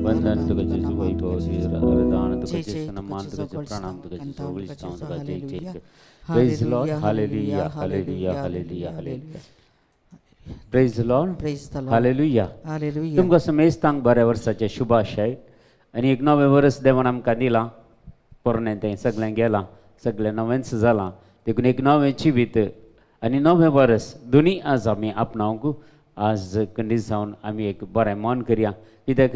वंदन तुका जेजू वैभव आराधना तुका सन्मान तुका प्रणाम तुका सगळी तुका जय जय. Praise Lord. Hallelujah hallelujah hallelujah hallelujah. Praise Lord. Praise the Lord. Hallelujah. Hallelujah. तुमकां समेस्तांक बऱ्या वर्साचें शुभाशय आनी एक नवें वर्स देवान आमकां दिलां. पोरणें तें सगळें गेलां, सगळें नवेंच जालां. देखून एक नवें जिवीत आनी नवें वर्स दोनूय आज आमी आपणावंक आज खंडीत जावन आमी एक बरें मन करया. कित्याक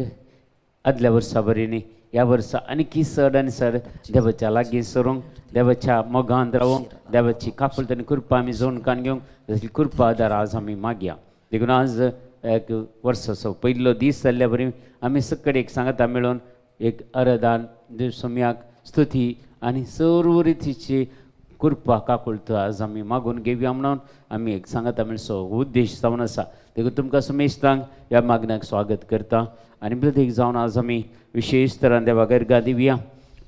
आदल्या वर्सा बरी न्ही, ह्या वर्सा आनीकी चड आनी चड देवाच्या लागीं सरूंक, देवाच्या मोगांत रावूंक, देवाची काकुळट आनी कृपा आमी जोणकान घेवंक तसली कृपा आदार आज आमी मागया. देखून आज एक वर्साचो पयलो दीस जाल्ल्या बरी आमी सकड एक सांगता मेळून एक आराधन सोम्याक स्तुती आनी सर्व रितीची कृपा काकुळट आज आमी मागून घेवया म्हणून आमी एक सांगता मेळचो उद्देश जावन आसा. देखून तुमकां समेस्तांक ह्या मागण्याक स्वागत करता आनी प्रत्येक जावन आज आमी विशेश तरान देवाक अर्घां दिवया.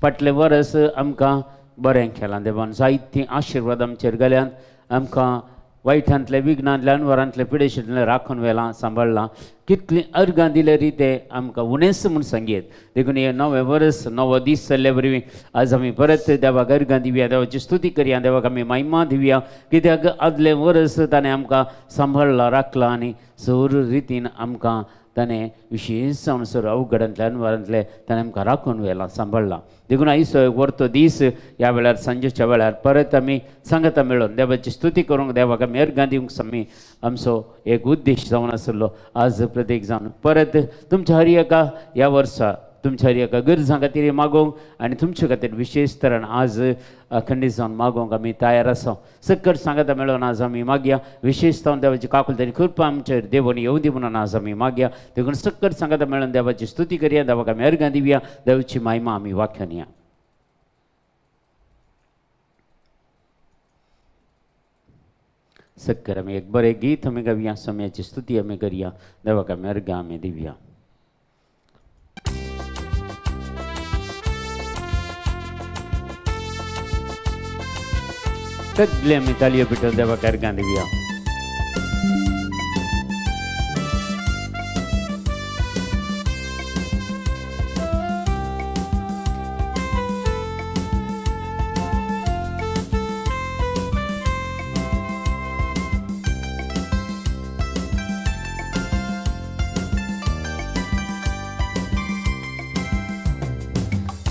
फाटलें वर्स आमकां बरें केलां देवान, जायतीं आशिर्वाद आमचेर घाल्यान, आमकां वायटांतले विघ्नांतल्यान वरांतले पिडेशींतल्यान राखून व्हेलां, सांबाळ्ळां. कितलीं अर्घां दिल्यार ते आमकां उणेंच म्हूण सांगयेत. देखून हें नवें वर्स नवो दीस जाल्ले वरवीं आज आमी परत देवाक अर्घां दिवया, देवाची स्तुती करया, देवाक आमी महिमा दिवया. कित्याक आदलें वर्स ताणें आमकां सांबाळ्ळां, राखलां आनी सर्व रितीन आमकां ताणें विशेश जावन सर्व अवघडांतल्यान वरांतले ताणें आमकां राखून व्हेलां, सांबाळ्ळां. देखून आयचो एक वर्तो दीस ह्या वेळार सांजेच्या वेळार परत आमी सांगता मेळून देवाची स्तुती करूंक, देवाक आमी अर्घां दिवंक आमी आमचो एक उद्देश जावन आसलो. आज प्रत्येक जावन परत तुमच्या हर एका ह्या वर्सा तुमच्या हर एका गरजां खातीर मागोवंक आनी तुमचे खातीर विशेश तरान आज खंडीत जावन मागोवंक आमी तयार आसा. सकट सांगता मेळोन आज आमी मागया. विशेश जावन देवाची काकुळट आनी कृपा आमचेर देवून येवं दी म्हणून आज आमी मागया. देखून सकट सांगता मेळोन देवाची स्तुती करया, देवाक आमी अर्घां दिवया, देवाची महिमा आमी वाख्यानया. सक्कर आमी एक बरें गीत आमी गावया, समयाची स्तुती आमी करया, देवाक आमी अर्घां आमी दिवया. सगळे आमी तालयो पेटोवन देवाक अर्घां दिवया.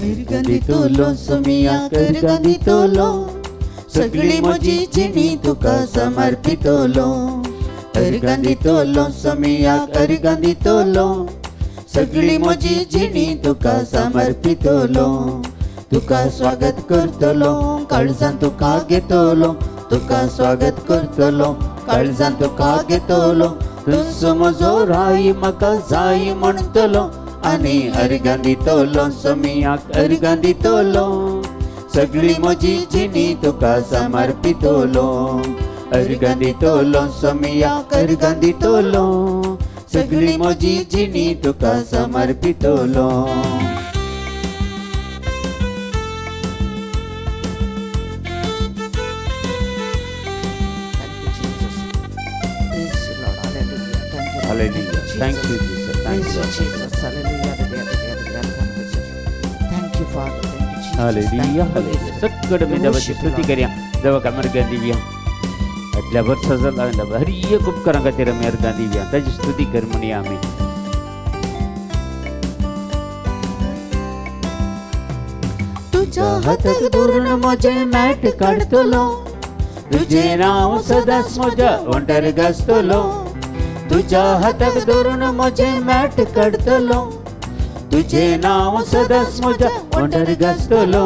अर्घां दितलो सोमियाक, अर्घां दितलो, सगळी म्हजी जिणी तुका समर्पितलो. अर्घां दितलो सोमियाक, अर्घां दितलो, सगळी म्हजी जिणी तुका समर्पितलो. तुका स्वागत करतलो, काळजान तुका घेतलो, तुका स्वागत करतलो, काळजान तुका घेतलो. तुजो म्हजो राय म्हाका जाय म्हणटलो आनी अर्घां दितलो सोमियाक, अर्घां दितलो, सगळी म्हजी जिणी तुका समर्पितलो. अर्घां दितलो सोमियाक, अर्घां दितलो, सगळी म्हजी जिणी तुका समर्पितलो. Hallelujah. Thank you, Jesus. Thank you, Jesus. Hallelujah. Thank you, Father. Hallelujah. Hallelujah. सकड मी देवाची स्तुती करया, देवाक आमी अर्घां दिवया. आदल्या वर्सा जाला हर एक उपकारां खातीर आमी अर्घां दिवया, ताची स्तुती कर म्हणया आमी. तुज्या हाताक धरून म्हजें मॅट काडटलो, तुजें नांव सदांच म्हज्या ओंठार गाजतलो. तुज्या हाताक धरून म्हजें मॅट काडटलो, तुजें नांव सदांच म्हज्या ओंठार गाजतलो.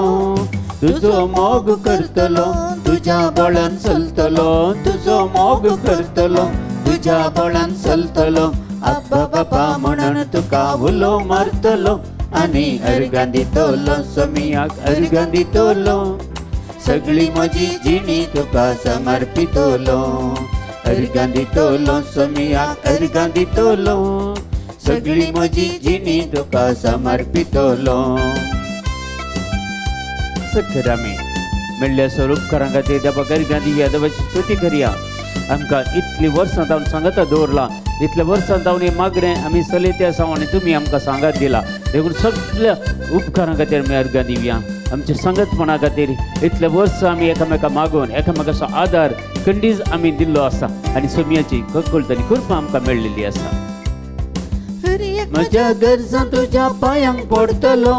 तुजो मोग करतलो, तुज्या बळान चलतलो, तुजो मोग करतलो, तुज्या बळान चलतलो. आब्बा बाबा म्हणून तुका उलो मारतलो आनी अर्घां दितलो सोमियाक, अर्घां दितलो, सगळी म्हजी जिणी तुका समर्पितलो. अर्घां दितलो सोमियाक, अर्घां दितलो, सगळी म्हजी जिणी तुका समर्पितलो. सकड आमी मेळ्ळ्या स्वरूप उपकारां खातीर देवाक अर्घां दिवया, देवाची स्तुती करया. आमकां इतलीं वर्सां तावन सांगता दवरलां, इतल्या वर्सां जावन हें मागणें आमी चलयते आसा आनी तुमी आमकां सांगात दिला. देखून सगळ्या उपकारां खातीर आमी अर्गां दिवया. आमच्या सांगतपणा खातीर इतले वर्सां आमी एकामेका मागून एकामेकाचो आदार खंडीज आमी दिल्लो आसा आनी सोमयाची कळकळत आनी कृपा आमकां मेळिल्ली आसा. म्हज्या गरजां तुज्या पांयांक पडटलो,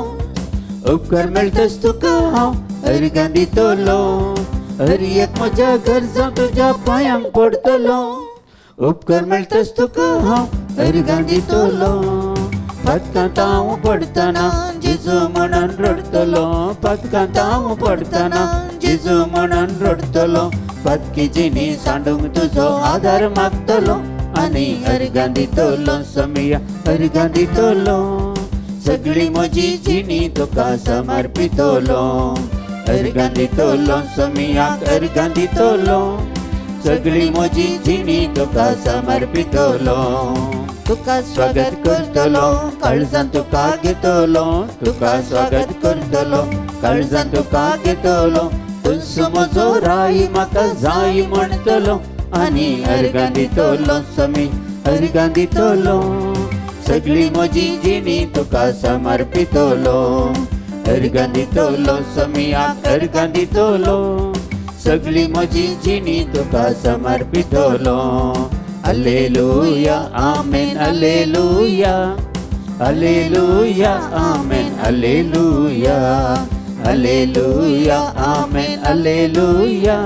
उपकार मेळटच तुका हांव अर्गां दितलो. हर एक म्हज्या गरजां तुज्या पांयांक पडटलो, उपकार मेळटच तुका हांव अर्गां दितलो. पदकांत हांव पडटना जेजू म्हणून रडटलो, पदकांत हांव पडटना जेजू म्हणून रडटलो. पदकी जिणी सांडूंक तुजो आदार मागतलो आनी अर्गां दितलो सोमया, अर्गां दितलो. सगळी म्हजी जिणी तुका समर्पितलो, अर्गां दितलो सोमयाक, अर्गां दितलो. सगळी म्हजी जिणी तुका समर्पितलो. तुका स्वागत करतलो काळजान तुका घेतलो, तुका स्वागत करतलो काळजान तुका घेतलो. तुजो म्हजो राय म्हाका जाय म्हणटलो आनी अर्गां दितलो सोमी, अर्गां दितलो. सगळी म्हजी जिणी तुका समर्पितलो, अर्गां दितलो सोमयाक, अर्गां दितलो. सगळी म्हजी जिणी तुका समर्पितलो. Alleluia, amen, alleluia, alleluia, amen, alleluia, alleluia, amen, alleluia,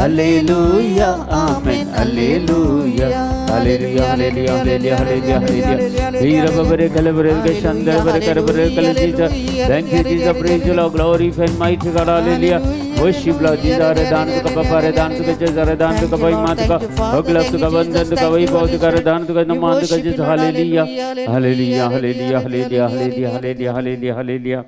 alleluia, amen, alleluia, alleluia, alleluia, alleluia, alleluia, alleluia. Hira babare kalabare shandar bare karabare kalajija. Thank you Jesus, praise you Lord, glory and mighty God, hallelujah. Worship Lord Jesus, दान तुका बापा दान तुका जय दान तुका भाई मात तुका अगला तुका वंदन तुका वैभव तुका दान तुका नमन तुका Jesus, hallelujah, hallelujah, hallelujah, hallelujah, hallelujah, hallelujah, hallelujah, hallelujah.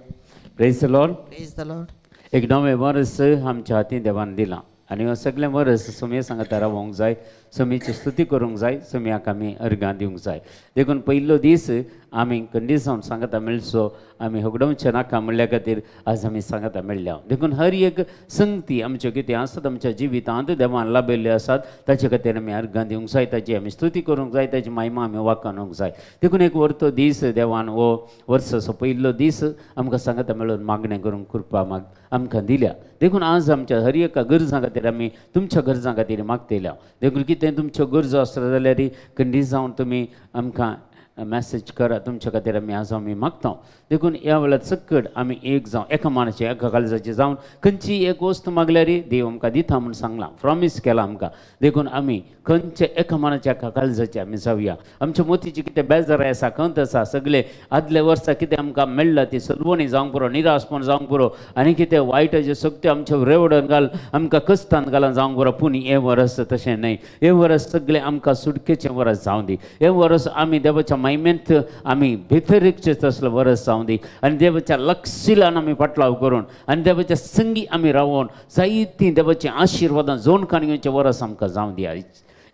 Praise the Lord. Praise the Lord. एक नवें वर्स आमच्या हातीन देवान दिलां आनी हो सगळें वर्स सोमये सांगता रावोंक जाय, सोमयेची स्तुती करूंक जाय, सोमयाक आमी अर्गां दिवंक जाय. देखून पयलो दीस आमी खंडीत जावन सांगता मेळचो, आमी होगडोवचें नाका म्हणल्या खातीर आज आमी सांगता मेळ्ळ्या. देखून हर एक संगती आमच्यो कितें आसात आमच्या जिवितांत देवान लाभयल्ल्यो आसात ताचे खातीर आमी अर्गां दिवंक जाय, ताची आमी स्तुती करूंक जाय, ताची महिमा आमी वाखाणूंक जाय. देखून एक वरतो दीस देवान हो वर्साचो पयलो दीस आमकां सांगता मेळून मागणें करूंक कृपा माग आमकां दिल्या. देखून आज आमच्या हर एका गरजां खातीर आमी तुमच्या गरजां खातीर मागतल्या. देखून कितें तुमच्यो गरजो आसता जाल्यार खंडीत जावन तुमी आमकां मॅसेज करा, तुमच्या खातीर आमी आज आमी मागता. देखून ह्या वेळार सकट आमी एक जावन एका मानाचे एका काळजाचे जावन खंयची एक वस्तू मागल्यार देव आमकां दिता म्हूण सांगलां, प्रॉमीस केलां आमकां. देखून आमी खंयचे एका मानाचे एका काळजाचे आमी जावया. आमच्या मोतीची कितें बेजाराय आसा, खंत आसा, सगळे आदल्या वर्सा कितें आमकां मेळ्ळां ती सलवणी जावंक पुरो, निराशपण जावंक पुरो आनी कितें वायटाच्यो सगळ्यो आमच्या रेवडन घाल आमकां कश्टान घालान जावंक पुरो. पूण हें वर्स तशें न्हय, हें वर्स सगळें आमकां सुटकेचें वर्स जावं दी. हें वर्स आमी देवाच्या महिमेंत आमी भितर रिगचें तसलो वर्स जावं दी आनी देवाच्या लक्षिलान आमी फाटलाव करून आनी देवाच्या संगी आमी रावोन जायतीं देवाचीं आशिर्वादां जोड काडून घेवचें वर्स आमकां जावं दी,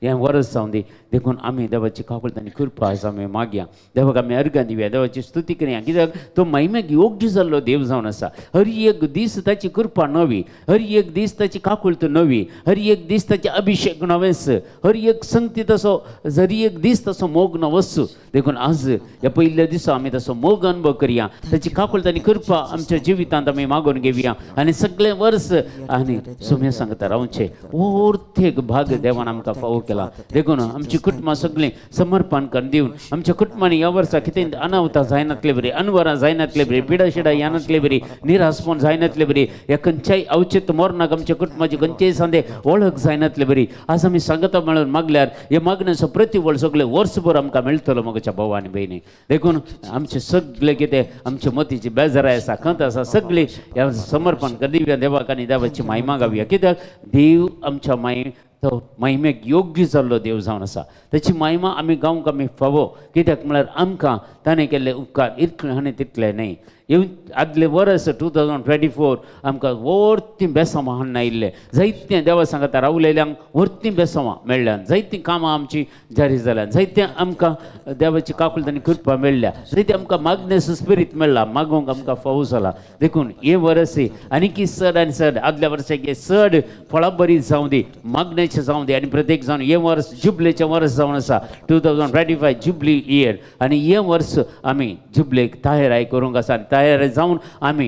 हें वर्स जावं दी. देखून आमी देवाची काकुळट आनी कृपा आसा आमी मागया, देवाक आमी अर्गां दिवया, देवाची स्तुती करया. कित्याक तो महिमेक योग्य जाल्लो देव जावन आसा. हर एक दीस ताची कृपा नवी, हर एक दीस ताची काकुळट नवी, हर एक दीस ताचे अभिशेक नवेंच, हर एक संगती तसो हर एक दीस तसो मोग नवोच. देखून आज ह्या पयल्या दिसा आमी तसो मोग अनुभव करया, ताची काकुळट आनी कृपा आमच्या जिवितांत आमी मागून घेवया आनी सगळें वर्स आनी सोम्या सांगता रावचें ओर्थ एक भाग देवान आमकां फावो केला. देखून आमची कुटुंबां सगळीं समर्पण करून दिवन आमच्या कुटुंबांनी ह्या वर्सा कितें अनावतां जायनातले बरी, अनवरां जायनातले बरी, पिडाशिडा येनातले बरी, निराशपण जायनातले बरी, ह्या खंयच्याय अवचित मरणाक आमच्या कुटुंबाची खंयचेय सांदे वळख जायनातले बरी आज आमी सांगता म्हणून मागल्यार ह्या मागण्याचो प्रतिफळ सगळें वर्सभर आमकां मेळटलो म्हज्या भाव आनी भयणी. देखून आमचे सगळे कितें आमच्या मतीची बेजाराय आसा, खंत आसा, सगळी ह्या समर्पण करून दिवया देवाक आनी देवाची महिमा गावया. कित्याक देव आमच्या माय तो महिमेक योग्य जाल्लो देव जावन आसा. ताची महिमा आमी गावंक आमी फावो. कित्याक म्हळ्यार आमकां ताणें केल्ले उपकार इतले आनी तितले न्हय. येवन आदले वर्स 2024 आमकां व्हडतीं बेसांवां हाडून आयिल्लें, जायतें देवा सांगता रावलेल्यांक व्हडतीं बेसांवां मेळ्ळ्यान, जायतीं कामां आमचीं जारी जाल्यान, जायतें आमकां देवाची काकुळट आनी कृपा मेळ्ळ्या, जायतें आमकां मागणेचो स्पिरीत मेळ्ळा, मागूंक आमकां फावो जाला. देखून हे वर्स आनीकी चड आनी चड आदल्या वर्साक चड फळां बरी जावं दी, मागण्याची इच्छा जावं दी आनी प्रत्येक जावन हें वर्स जुबलेचें वर्स जावन आसा 2025 जुबली इयर आनी हें वर्स आमी जुबलेक तयाराय करूंक आसा आनी तयार जावन आमी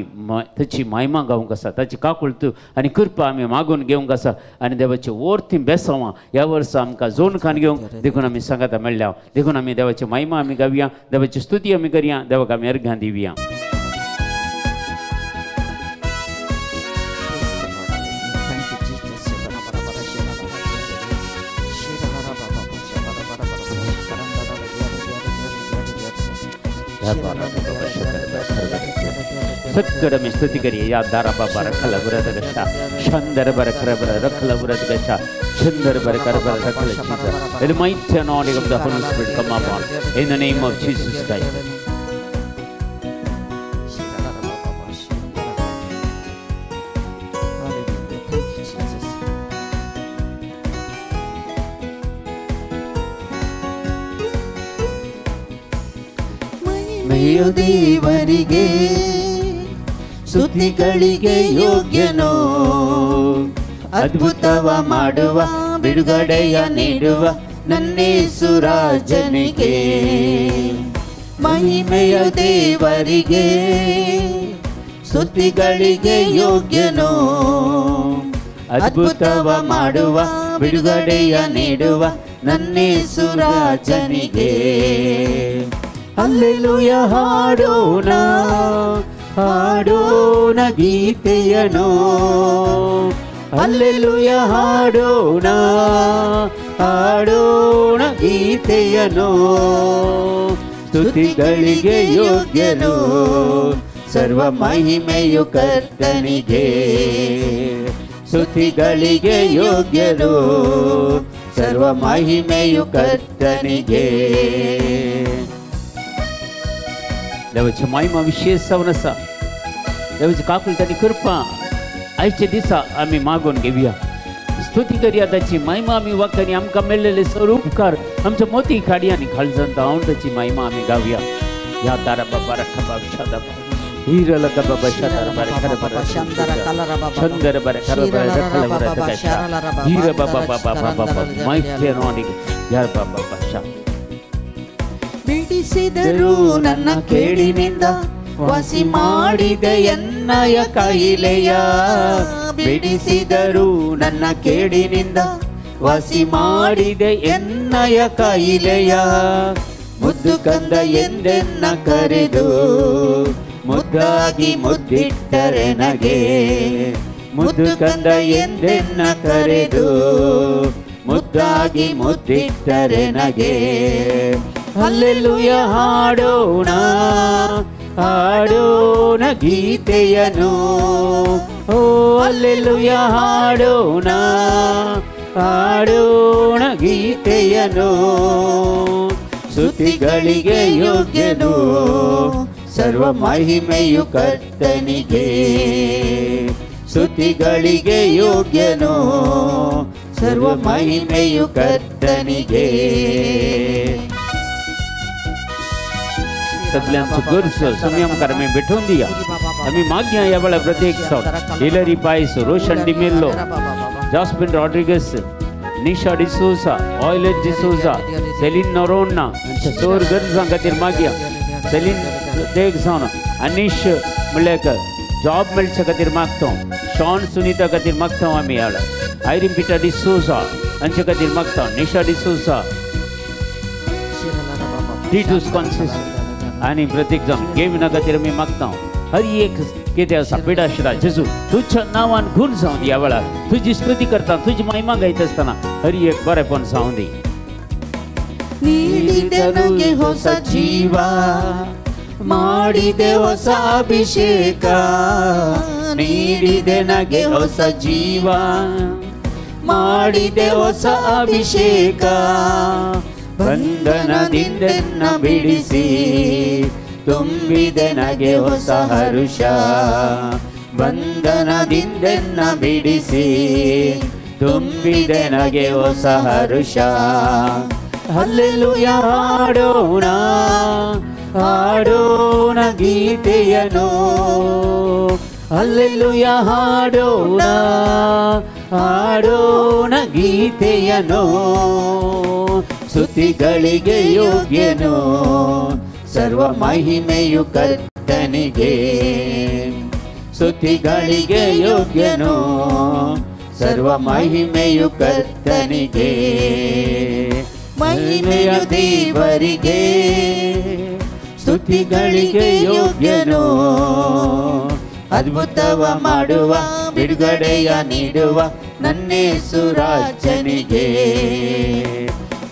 ताची महिमा गावंक आसा ताची काकुळट आनी कृपा आमी मागून घेवंक आसा आनी देवाची वरती बेसांवां ह्या वर्सा आमकां जोन खान घेवंक देखून आमी सांगाता मेळ्ळ्या देखून आमी देवाची महिमा आमी गावया देवाची स्तुती आमी करया देवाक आमी अर्घां दिवया. सगळं आमी स्तुती करिया या दारा बाबा रखला बुरत गशा शंदर बर खरबर रखला बुरत गशा शंदर बर खरबर रखला Jesus. In the mighty anointing of the Holy Spirit come upon in the name of Jesus Christ. ದೇವರಿಗೆ ಸ್ತುತಿಗಳಿಗೆ ಯೋಗ್ಯನೋ ಅದ್ಭುತವ ಮಾಡುವ ಬಿಡುಗಡೆಯ ನೀಡುವ ನನ್ನೇಸು ರಾಜನಿಗೆ ಮಹಿಮೆಯ ದೇವರಿಗೆ ಸ್ತುತಿಗಳಿಗೆ ಯೋಗ್ಯನೋ ಅದ್ಭುತವ ಮಾಡುವ ಬಿಡುಗಡೆಯ ನೀಡುವ ನನ್ನೇಸು ರಾಜನಿಗೆ. ಅಲ್ಲೆಲೂಯ ಹಾಡೋಣ ಹಾಡೋಣ ಗೀತೆಯನು ಅಲ್ಲೆಲೂಯ ಹಾಡೋಣ ಹಾಡೋಣ ಗೀತೆಯನು ಸ್ತುತಿಗಳಿಗೆ ಯೋಗ್ಯನು ಸರ್ವ ಮಹಿಮೆಯು ಕರ್ತನಿಗೆ ಸ್ತುತಿಗಳಿಗೆ ಯೋಗ್ಯನು ಸರ್ವ ಮಹಿಮೆಯು ಕರ್ತನಿಗೆ. देवाची महिमा विशेष जावन आसा देवाची काकुळट आनी कृपा आयच्या दिसा आमी मागून घेवया स्तुती करया ताची महिमा आमी वाखाणी आमकां मेळ्ळेले सर्व उपकार आमच्या मोती काडया आनी खालजान धांवन ताची महिमा आमी गावया. ह्या दारा बाबा रखा बाबा शादा हीरा लगा बाबा शादा बारे खर बारे चंदर बारे खर बारे रखला बारे हीरा बाबा बाबा बाबा माइटी अनॉइंटिंग यार बाबा बाबा. ಬಿಡಿಸಿದರು ನನ್ನ ಕೇಡಿನಿಂದ ವಾಸಿ ಮಾಡಿದೆ ಎನ್ನಯ ಕಾಯಿಲೆಯ ಬಿಡಿಸಿದರು ನನ್ನ ಕೇಡಿನಿಂದ ವಾಸಿ ಮಾಡಿದೆ ಎನ್ನಯ ಕಾಯಿಲೆಯ ಮುದ್ದು ಕಂದ ಎಂದೆನ್ನ ಕರೆದು ಮುದ್ದಾಗಿ ಮುದ್ದಿಟ್ಟರೆ ನಗೆ ಮುದ್ದು ಕಂದ ಎಂದೆನ್ನ ಕರೆದು ಮುದ್ದಾಗಿ ಮುದ್ದಿಟ್ಟರೆ ನಗೆ. ಅಲ್ಲೆಲೂಯ ಹಾಡೋಣ ಹಾಡೋಣ ಗೀತೆಯನು ಓ ಅಲ್ಲೆಲೂಯ ಹಾಡೋಣ ಹಾಡೋಣ ಗೀತೆಯನು ಸ್ತುತಿಗಳಿಗೆ ಯೋಗ್ಯನು ಸರ್ವ ಮಹಿಮೆಯು ಕರ್ತನಿಗೆ ಸ್ತುತಿಗಳಿಗೆ ಯೋಗ್ಯನು ಸರ್ವ ಮಹಿಮೆಯು ಕರ್ತನಿಗೆ. सगळ्यांचो गरजो सुमी आमकां आमी भेटोवन दिया आमी मागया ह्या वेळार प्रत्येक सावट Hillary Pais Roshan D'Mello Jasmine Rodrigues Nisha D'Souza Oilet D'Souza Celine Noronha हांच्या सोर गरजां खातीर मागया. सेलीन प्रत्येक जावन अनीश म्हणल्यार जॉब मेळचे खातीर मागता शॉन सुनीता खातीर मागता आमी ह्या वेळार आयरीन पिटा डिसोजा हांचे खातीर मागता निशा डिसोजा टिटूस कॉन्सिस आनी प्रत्येक जाण गेमिना खातीर आमी मागता. हर एक कितें आसा पिडाशिरा जेजू तुज्या नांवान गुण जावन ह्या वेळार तुजी स्तुती करता तुजी महिमा गायत आसतना हर एक बरेपण जावन दी. ನೀಡಿದೆ ನನಗೆ ಹೊಸ ಜೀವ ಮಾಡಿದೆ ಹೊಸ ಅಭಿಷೇಕ ನೀಡಿದೆ ನನಗೆ ಹೊಸ ಜೀವ ಮಾಡಿದೆ ಹೊಸ ಅಭಿಷೇಕ ಬಂಧನದಿಂದೆನ್ನ ಬಿಡಿಸಿ ತುಂಬಿದೆ ನಗೆ ಹೊಸ ಹರುಷ ಬಂಧನದಿಂದೆನ್ನ ಬಿಡಿಸಿ ತುಂಬಿದೆ ನಗೆ ಹೊಸ ಹರುಷ. ಹಲ್ಲೆಲೂಯ ಹಾಡೋಣ ಹಾಡೋಣ ಗೀತೆಯನು ಹಲ್ಲೆಲೂಯ ಹಾಡೋಣ ಹಾಡೋಣ ಗೀತೆಯನು, ಸ್ತುತಿಗಳಿಗೆ ಯೋಗ್ಯನು, ಸರ್ವ ಮಹಿಮೆಯು ಕರ್ತನಿಗೆ. ಸ್ತುತಿಗಳಿಗೆ ಯೋಗ್ಯನು, ಸರ್ವ ಮಹಿಮೆಯು ಕರ್ತನಿಗೆ. ಮಹಿಮೆಯು ದೇವರಿಗೆ, ಸ್ತುತಿಗಳಿಗೆ ಯೋಗ್ಯನು, ಅದ್ಭುತವ ಮಾಡುವ, ಬಿಡುಗಡೆಯ ನೀಡುವ ನನ್ನೇಸು ರಾಜನಿಗೆ.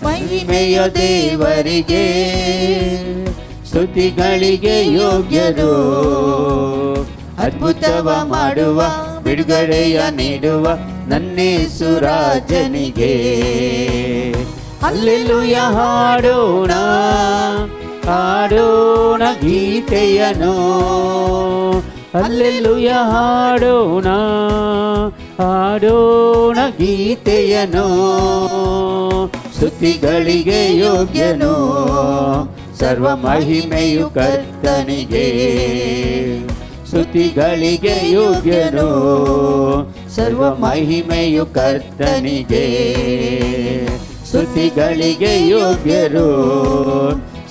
ಮಹಿಮೆಯ ದೇವರಿಗೆ, ಸ್ತುತಿಗಳಿಗೆ ಯೋಗ್ಯರು, ಅದ್ಭುತವ ಮಾಡುವ, ಬಿಡುಗಡೆಯ ನೀಡುವ ನನ್ನೇಸು ರಾಜನಿಗೆ. ಹಲ್ಲೆಲೂಯಾ ಹಾಡೋಣ, ಹಾಡೋಣ ಗೀತೆಯನು, ಹಲ್ಲೆಲೂಯಾ ಹಾಡೋಣ, ಹಾಡೋಣ ಗೀತೆಯನು, ಸ್ತುತಿಗಳಿಗೆ ಯೋಗ್ಯನು, ಸರ್ವ ಮಹಿಮೆಯು ಕರ್ತನಿಗೆ. ಸ್ತುತಿಗಳಿಗೆ ಯೋಗ್ಯನು, ಸರ್ವ ಮಹಿಮೆಯು ಕರ್ತನಿಗೆ. ಸ್ತುತಿಗಳಿಗೆ ಯೋಗ್ಯರು,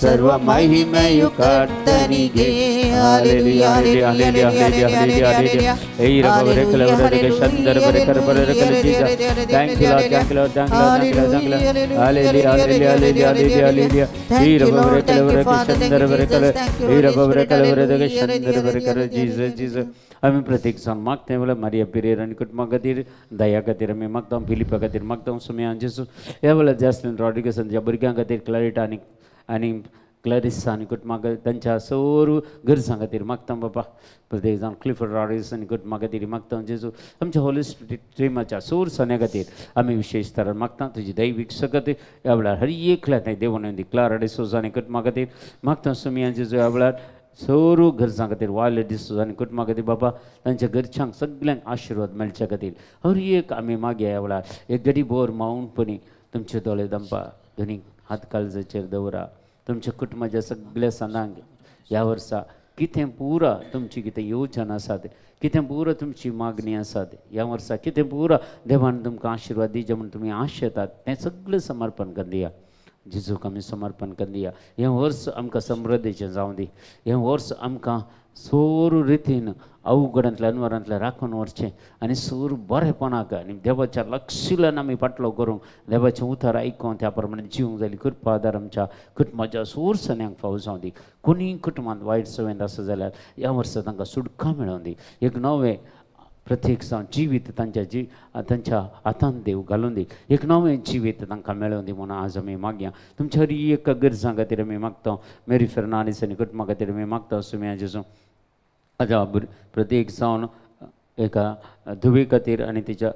ಸರ್ವ ಮಹಿಮೆಯು ಕರ್ತನಿಗೆ. Hallelujah, hallelujah, hallelujah, hallelujah. Thank you Lord, thank you Lord, thank you Lord, thank you Lord, thank you Lord. Hallelujah, hallelujah, hallelujah, hallelujah. Jesus, Jesus. आमी प्रत्येक जाण मागता वेळार मारिया पिरेर आनी कुटुंबा खातीर, दया खातीर आमी मागता, फिलिपा खातीर मागता, सुम्या जेजू. ह्या वेळार जास्लीन रॉड्रिगस आनी भुरग्यां खातीर, क्लॅरिटा आनी आनी क्लॅरिसा आनी कुटुंबा तांच्या सर्व गरजां खातीर मागता बाबा. प्रत्येक जाण क्लिफर्ड रॉड्रिगस आनी कुटुंबा खातीर मागता जेजू. आमच्या होली स्पिरिट सोर सन्या खातीर आमी विशेष तरान मागता तुजी दैवीक सकत ह्या वेळार हर एकल्या थंय देवान क्लारा डिसोजा आनी कुटुंबा खातीर मागता सुम्या जेजू. ह्या वेळार सर्व गरजां खातीर वायलेट डिसोजा आनी कुटुंबा खातीर बाबा तांच्या घरच्यांक सगल्यांक आशिर्वाद मेळच्या खातीर हर एक आमी मागया. ह्या वेळार एक गडी बोर मावूनपणी तुमचे दोळे दंपा धनी हात काळजाचेर दवरा. तुमच्या कुटुंबाच्या सगळ्या सणांक ह्या वर्सा कितें पुरा तुमची कितें योजना आसात, कितें पुरा तुमची मागणी आसात, ह्या वर्सा कितें पुरा देवान तुमकां आशिर्वाद दिवचे म्हूण तुमी आशेतात तें सगळें समर्पण करून दिया जेजूक. आमी समर्पण करून दिया. हें वर्स आमकां समृद्धीचें जावं दी. हें वर्स आमकां सोर रितीन अवघडांतल्या अनवरांतल्या राखून व्हरचें आनी सूर बरेपणाक आनी देवाच्या लक्षिल्यान आमी फाटलो करूंक देवाचें उतर आयकून त्या प्रमाणे जिवंक जाली कृपा आदार आमच्या कुटुंबाच्या सूर सन्यांक फावो जावं दी. कोणीय कुटुंबांत वायट सवयेंत आसा जाल्यार ह्या वर्सा तांकां सुटका मेळोवन दी. एक नवें प्रत्येक जावन जिवीत तांच्या तांच्या हातांत देव घालून दी. एक नवें जिवीत तांकां मेळोवन दी म्हणून आज आमी मागया. तुमच्या हर एका गरजां खातीर आमी मागता. मेरी फेर्नांडीस आनी कुटुंबा खातीर आमी मागता सुम्या जेजू. आतां प्रत्येक जावन एका धुवे खातीर आनी तिच्या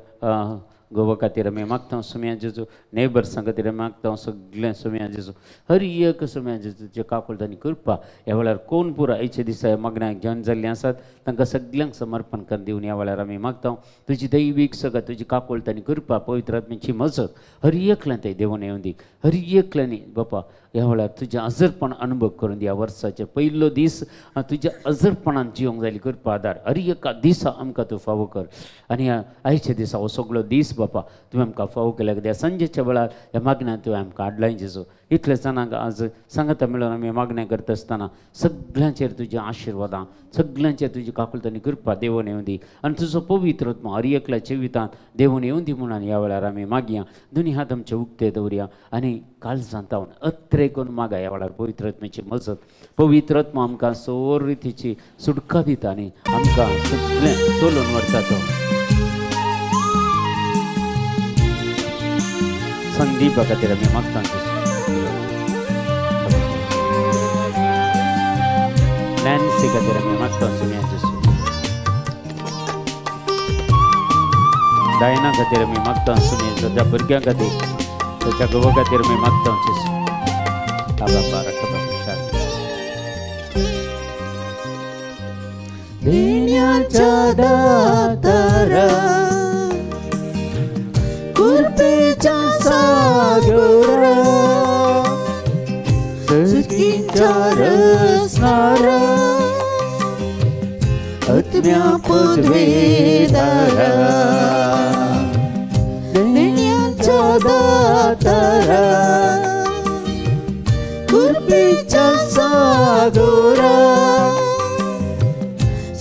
गोवा खातीर आमी मागता सुम्या जेजू. नेबर्सां खातीर आमी मागता सगळें सुम्या जेजू. हर एक सुम्या जेजूचे काकुळट आनी कृपा ह्या वेळार कोण पुरा आयच्या दिसा मागण्यांक जॉयन जाल्लीं आसात तांकां सगल्यांक समर्पण करून दिवन ह्या वेळार आमी मागता तुजी दैवीक सगळं तुजी काकुळट आनी कृपा पवित्र आत्म्याची मजत हर एकल्यान थंय देवून येवन दी. हर एकल्यांनी बापा ह्या वेळार तुजें अजरपण अनुभव करून दी. ह्या वर्साचे पयलो दीस तुज्या अजरपणान जिवंक जाली कृपा आदार हर एका दिसा आमकां तूं फावो कर. आनी ह्या आयच्या दिसा हो सगळो दीस बापा तुवें आमकां फावो केल्या कित्याक सांजेच्या वेळार ह्या मागण्यांत तुवें आमकां हाडलाय जेजू. इतले जाणांक आज सांगता मेळून आमी मागण्या करता आसतना सगळ्यांचेर तुजी आशिर्वादां, सगळ्यांचेर तुजी काकुळट आनी कृपा देवून येवं दी आनी तुजो पवित्र आत्मा हर एकल्या जिवितांत देवून येवं दी म्हणून ह्या वेळार आमी मागया. दोनी हात आमचे उक्ते दवरया आनी काळजांत जावन अत्रे करून मागा ह्या वेळार पवित्र आत्म्याची मजत. पवित्र आत्मा आमकां सोर रितीची सुटका दिता आनी आमकां सगळें चलोवन व्हरता. तो संदीपा खातीर आमी मागता. नॅन्सी खातीर आमी मागता सुम्या जेजू. डायना खातीर आमी मागता सुम्या ताच्या भुरग्यां खातीर, ताच्या घोवा खातीर आमी मागता जेजू. आबा बारक बाबा देण्याच्या दातारा कृपेच्या सागरा सुखीच्या रसनारा आत्म्या पदवेदारा दातारा कृपेच्या सागोरा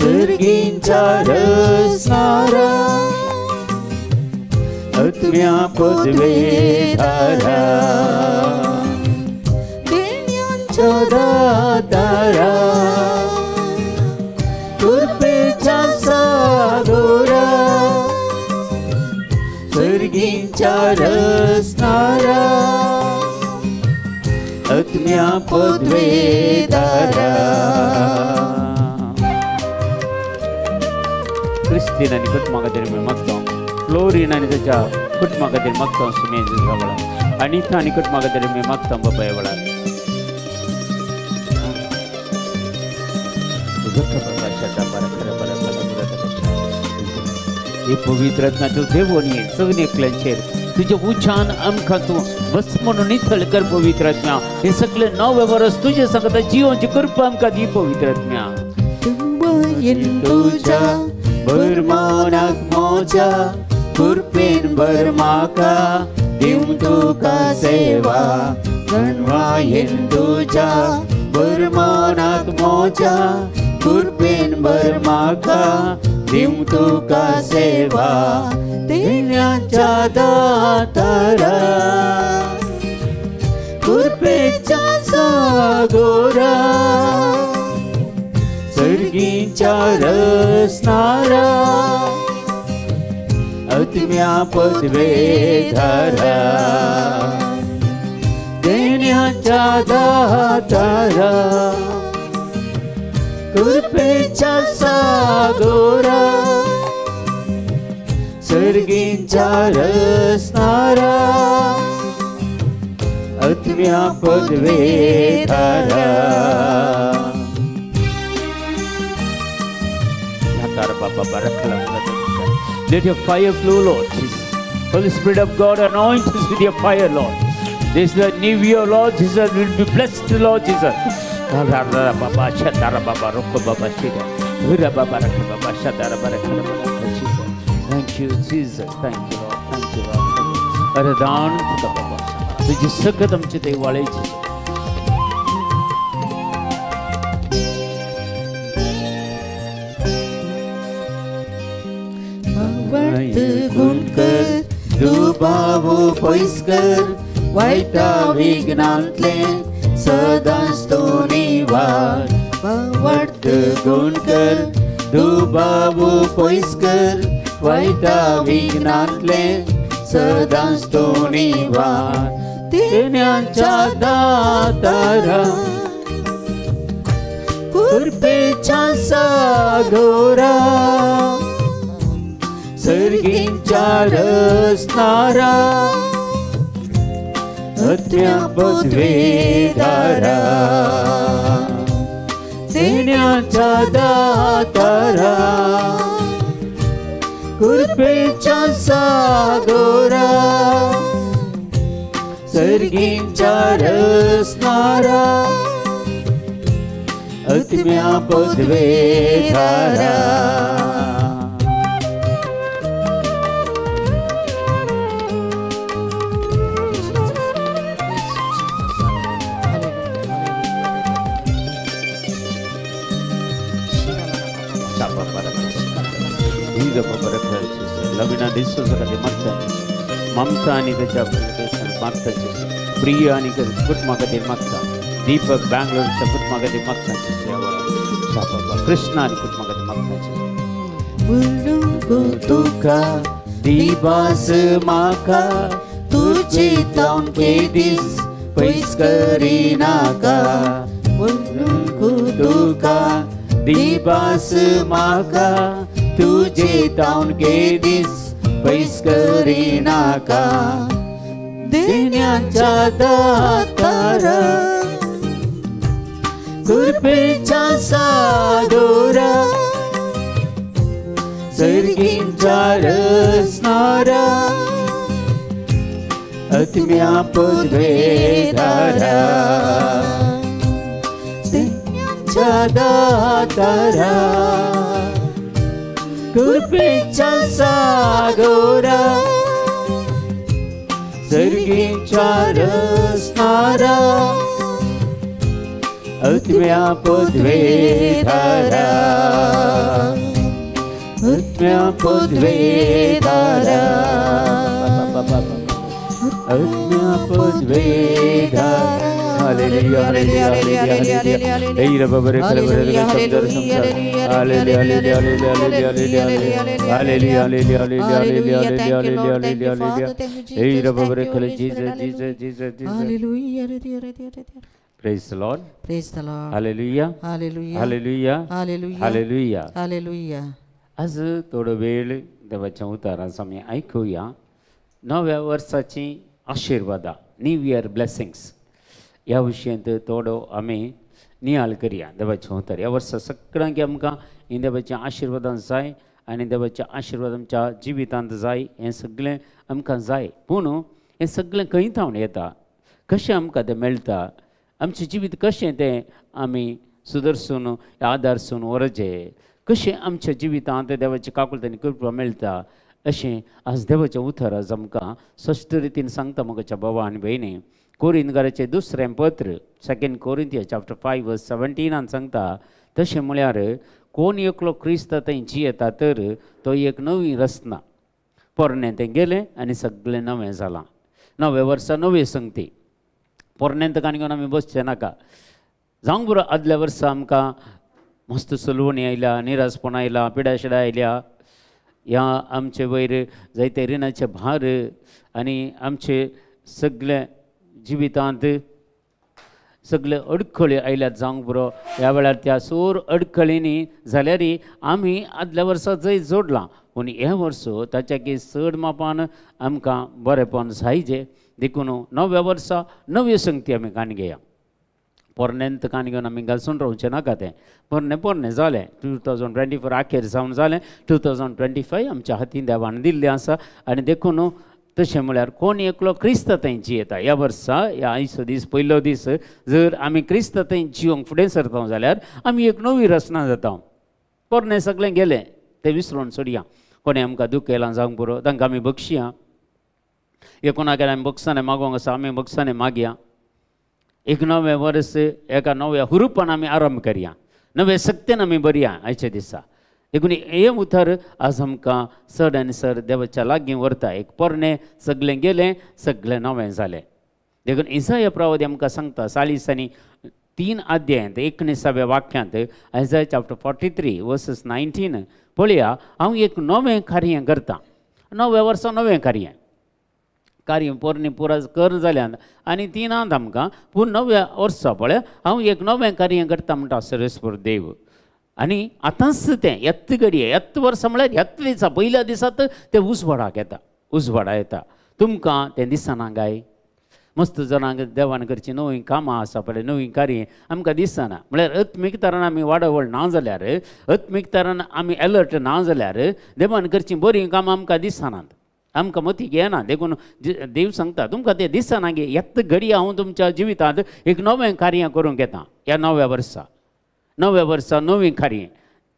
सर्गींच्या रसनारा आत्म्या पदवेदारा देण्यांच्या दातारा कृपेच्या सागोरा सर्गींच्या रसनारा आत्म्या पदवेदारा. क्रिस्तीन आनी कुटुंबा खातीर मी मागता, फ्लोरीन आनी ताच्या कुटुंबा खातीर मागता सुमे जेजूसा वेळार, अनिता आनी कुटुंबा खातीर मी मागता बाबा ह्या वेळार. हे पवित्र आत्म्याचो देवोनी सगळे एकल्यांचेर तुज्या उच्चान आमकां तूं बस म्हणून निथळ कर पवित्र आत्म्या. हे सगळे नवे वरस तुजे सांगता जिवनची कृपा आमकां दी पवित्र आत्म्या. तुज्या भरमनाक मोजा कृपेन भर म्हाका दिवं तुका सेवा गणवायेन तुज्या भरमनाक मोजा कृपेन भर म्हाका दिवं तुका सेवा देण्याच्या दातारा कृपेच्या सागोरा सर्गींच्या रसनारा आत्म्या पदवेधारा देण्याच्या दातारा कृपेच्या सागोरा सर्गींच्या रसनारा आत्म्या पदवेधारा. Let your fire flow, Lord Jesus. Holy Spirit of God, anoint us with your fire, Lord. This is the new year, Lord Jesus. Will be blessed, Lord Jesus. Thank you, Jesus. Thank you, Lord. Thank you, Lord. अरे दान तुका बाबा तुझी सकत आमची ते वाळेची. गुणकर दुबावो पयसकर वायटा विघ्नांतले सदांच तूं निवार. भावार्थ गुणकर दुबावो पयसकर वायटा विघ्नांतले सदांच तूं निवार. देण्याच्या दातारा कृपेच्या सागोरा सर्गींच्या रसनारा आत्म्या पदवेधारा देण्याच्या दातारा कृपेच्या सागोरा सर्गींच्या रसनारा आत्म्या पदवेधारा. लवीना डिसोजा खातीर मागता, ममता आनी ताच्या मागता, प्रिया आनी कुटुंबा खातीर मागता, दीपक बँगलोरच्या कुटुंबा खातीर मागता, कृष्णा आनी कुटुंबा खातीर मागता. तुका दिवास म्हाका तुजे तावन केदीस पयस करिनाका. तुका दिवास म्हाका तुजे तावन केदीस पयस करिनाका. देण्याच्या दातारा कृपेच्या सागोरा सर्गींच्या रसनारा आत्म्या पदवेधारा देण्याच्या दातारा कृपेच्या सागोरा तुमच्या रसणारा आत्म्या पदवेदारा आत्म्या पदवेदारा आत्म्या पदवेदारा. Hallelujah hallelujah hallelujah hallelujah hallelujah. Praise the Lord. Praise the Lord. Hallelujah. Hallelujah. Hallelujah. Hallelujah. Hallelujah. Hallelujah. आज थोडो वेळ देवाच्या उतारांचो आमी आयकुया. नव्या वर्साची आशिर्वादां, न्यू इयर ब्लेसिंग्स ह्या विशयांत थोडो आमी नियाळ करया. देवाचें उतर ह्या वर्सा सगळ्यांक आमकां ही देवाच्या आशिर्वादां जाय आनी देवाच्या आशिर्वाद आमच्या जिवितांत जाय. हें सगळें आमकां जाय, पूण हें सगळें खंय थावन येता, कशें आमकां तें मेळटा, आमचें जिवीत कशें तें आमी सुदरसून आदारसून व्हरचें, कशें आमच्या जिवितांत देवाची काकुळट आनी कृपा मेळटा, अशें आज देवाचें उतर आज आमकां स्पश्ट रितीन सांगता. म्हज्या बाबा आनी भयणी, कोरिंतकाराचें दुसरें पत्र 2 कोरिंथिया चॅप्टर 5 वर्स 17 सांगता, तशें म्हळ्यार कोण एकलो क्रिस्त थंय जियेता तर तो एक नवी रचना, पोरणें तें गेलें आनी सगळें नवें जालां. नव्या वर्सा नवी संगती, पोरणें तर काणी घेवन आमी बसचें नाका. जावंक बरो आदल्या वर्सा आमकां मस्त सलवणी आयल्या, निरासपण आयला, पिडाशिडा आयल्या, ह्या आमचे वयर जायते रिणाचे भार आनी आमचे सगळे जिवितांत सगळे अडखळी आयल्यात. जावंक बरो ह्या वेळार त्या सोर अडखळींनी जाल्यार आमी आदल्या वर्सा जंय जोडलां, पूण हें वर्स ताच्या की चड मापान आमकां बरेंपण जायजे. देखून नव्या वर्सा नवी संगती आमी काण घेया. पोरणेंत काण घेवन आमी घालसून रावचें नाका. तें पोरणें पोरणें जालें, 2024 आखेर जावन जालें, 2025 आमच्या हातीन देवान दिल्लें आसा. आनी देखून तशें म्हळ्यार कोण एकलो क्रिस्त थंय जियेता ह्या वर्सा, ह्या आयचो दीस पयलो दीस जर आमी क्रिस्त थंय जिवंक फुडें सरता जाल्यार आमी एक नवी रचना जाता. पोरणें सगळें गेलें तें विसरून सोडया. कोणें आमकां दुखयलां जावंक पुरो तांकां आमी बक्षया, एक कोणाक आमी बक्षाने मागोंक आसा आमी बक्षाने मागया. एक नवें वर्स एका नव्या हुरुपान आमी आरंभ करया, नवे शक्तेन आमी बरया आयच्या दिसा. देखून हें उतर आज आमकां चड आनी चड देवाच्या लागीं व्हरता. एक पोरणें सगळें गेलें, सगळें नवें जालें. देखून इसाया प्रवादी आमकां सांगता 43 अध्यायांत 19व्या वाक्यांत, आयजाय चॅप्टर 43 वर्सस 19, पळया हांव एक नवें कार्य करतां. नव्या वर्सा नवें कार्य, कार्य पोरणी पुरा कर जाल्यान आनी ती नात आमकां, पूण नव्या वर्सा पळय हांव एक नवें कार्य करता म्हणटा सर्वेस्पर देव. आनी आतांच तें येत्त घडये येत्त वर्सा म्हळ्यार येत्त दिसा पयल्या दिसात तें उजवाडाक येता, उजवाडा येता. तुमकां तें दिसना काय? मस्त जाणांक देवान करचीं नवीं कामां आसा पळय, नवीं कार्य आमकां दिसना. म्हळ्यार आत्मीक तरान आमी वाडावळ ना जाल्यार, आत्मीक तरान आमी एलर्ट ना जाल्यार देवान करचीं बरीं कामां आमकां दिसनात, आमकां मतीक येना. देखून देव सांगता तुमकां तें दिसना गे, येत्त घडये हांव तुमच्या जिवितांत एक नवें कार्य करूंक येता. ह्या नव्या वर्सा, नव्या वर्सा नवीं कार्य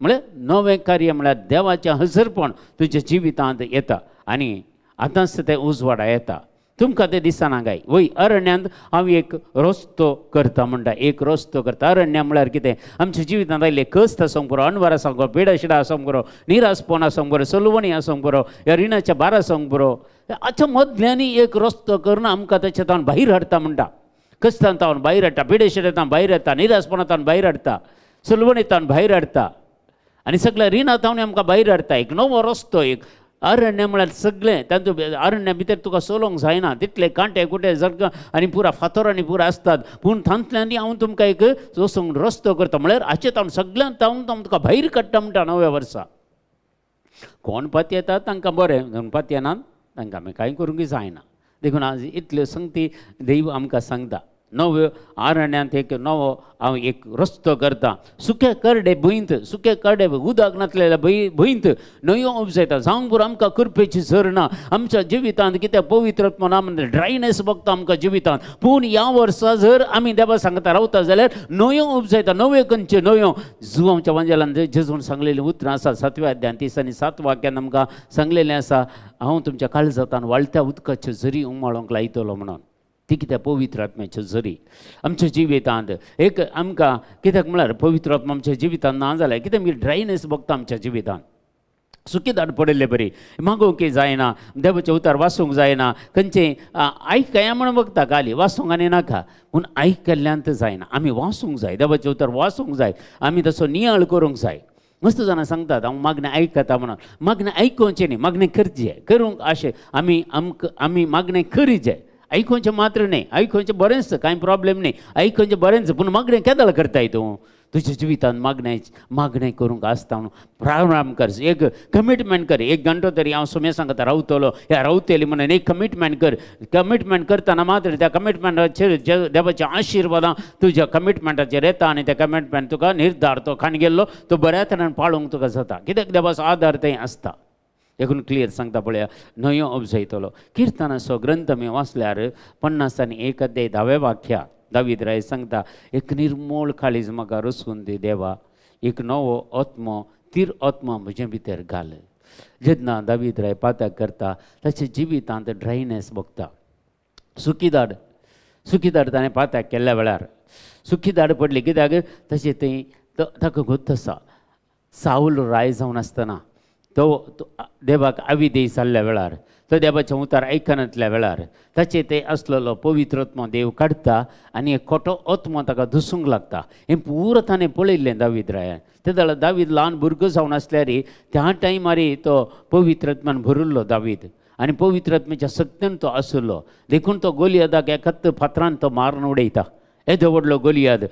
म्हळ्यार नवें कार्य म्हळ्यार देवाचें हजरपण तुज्या जिवितांत येता आनी आतांच तें उजवाडा येता. तुमकां तें दिसना काय? वय अरण्यांत हांव एक रस्तो करता म्हणटा, एक रस्तो करता. अरण्या म्हळ्यार कितें? आमच्या जिवितांत आयिल्ले कश्ट आसूंक पुरो, अणवार आसूंक पुरो, पिडाशिडा आसूंक पुरो, निरासपण आसूंक पुरो, सलवणी आसूंक पुरो, ह्या रिणाच्या भार आसूंक पुरो, हाच्या मदल्यांनी एक रस्तो करून आमकां ताच्या तावन भायर हाडटा म्हणटा. कश्टान तावन भायर हाडटा, पिडेशिड्यान भायर हाडटा, निरासपणांत भायर हाडटा, सलवणींत भायर हाडटा आनी सगळ्या रिणां तावन आमकां भायर हाडटा. एक नवो रस्तो, एक अरण्य म्हळ्यार सगळें तांचो अरण्या भितर तुका चलोवंक जायना, तितले कांटे कुटे जग आनी पुरा फातरांनी पुरा आसतात, पूण तांतल्यानी हांव तुमकां एक वचूंक रस्तो करता. म्हळ्यार हाचे तावन सगळ्यान तावन हांव तुका भायर काडटा म्हणटा नव्या वर्सा. कोण पातयेता तांकां बरें, कोण पातयेनात तांकां आमी कांय करूंक जायना. देखून आज इतल्यो संगती देव आमकां सांगता. नव्यो अरण्यांत एक नवो हांव एक रस्तो करता. सुके करडे भुंयत, सुके करडे उदक नासलेल्या भुंयत न्हंयो उपजयता. जावंक पुरो आमकां कृपेची झरना आमच्या जिवितांत, कित्याक पवित्रत्व ना म्हणजे ड्रायनेस बघता आमकां जिवितांत. पूण ह्या वर्सा जर आमी देवा सांगता रावता जाल्यार न्हंयो उपजयता, नव्यो खंयच्यो न्हंयो. जुवांच्या वांजेलान जेजून सांगलेलीं उतरां आसा 7व्या अध्यायांत 30 आनी 7 वाक्यान आमकां सांगलेलें आसा, हांव तुमच्या काळजांत वाळत्या उदकाच्यो झरी उमाळोंक लायतलो म्हणून. ती कित्याक पवित्र आत्म्याच्यो झरी आमच्या जिवितांत एक आमकां कित्याक म्हळ्यार पवित्र आत्मा आमच्या जिवितांत ना जाल्यार कित्याक मागीर ड्रायनेस भोगता आमच्या जिवितांत, सुकी दाट पडिल्ले बरी मागोवंक जायना, देवाचें उतार वाचूंक जायना, खंयचें आयकया म्हण बघता गाली वाचूंक आनी नाका, पूण आयकल्ल्यान जायना, आमी वाचूंक जाय, देवाचें उतार वाचूंक जाय, आमी तसो नियाळ करूंक जाय. मस्त जाणां सांगतात हांव मागणें आयकता म्हणून, मागणें आयकोवचें न्ही, मागणें करचें, करूंक अशें आमी आमकां आमी मागणें करीचें, आयकोवचें मात्र न्ही, आयकोवचें बरेंच कांय प्रॉब्लेम न्ही, आयकोवचें बरेंच, पूण मागणें केदळ करताय तूं तुज्या जिवितांत? मागणें मागणें करूंक आसता म्हणून प्रारंभ कर, एक कमिटमेंट कर, एक घंटो तरी हांव सुमे सांगता रावतलो ह्या रावतली म्हणून एक कमिटमेंट कर. कमिटमेंट करतना मात्र त्या कमिटमेंटाचेर देवाच्या आशिर्वादां तुज्या कमिटमेंटाचेर येता आनी त्या कमिटमेंट तुका निर्धार तो खाण गेल्लो तो बऱ्या तरेन पाळूंक तुका जाता, कित्याक देवाचो आदार थंय आसता. देखून क्लियर सांगता पळया न्हंयो उपजयतलो. किर्तनाचो ग्रंथ मी वाचल्यार 51 अध्याय 10 वाक्या दावीद राय सांगता, एक निर्मोळ काळीज म्हाका रसून दी देवा, एक नवो आत्मो तीर आत्मा म्हजे भितर घाल. जेन्ना दावीद राय पातक करता ताच्या जिवितांत ड्रायनेस भोगता, सुकीदाड सुकीदाड ताणें पातक केल्ल्या वेळार सुकीदाड पडली, कित्याक तशें थंय ताका गोत आसा. सावल राय जावन आसतना तो देवाक आविदेय जाल्ल्या वेळार, तो देवाच्या उतार आयकनातल्या वेळार ताचे ते आसलेलो पवित्र आत्मो देव काडटा आनी एक खोटो आत्मो ताका दुसूंक लागता. हें पुरो ताणें पळयल्लें दावीद रायान. ते जाल्यार दावीद ल्हान भुरगो जावन आसल्यार त्या टायमार तो पवित्र आत्मान भरिल्लो दावीद आनी पवित्र आत्म्याच्या शक्तीन तो आशिल्लो, देखून तो गोलियादाक एकाच फातरान तो मारून उडयता. येदो व्हडलो गोलियाद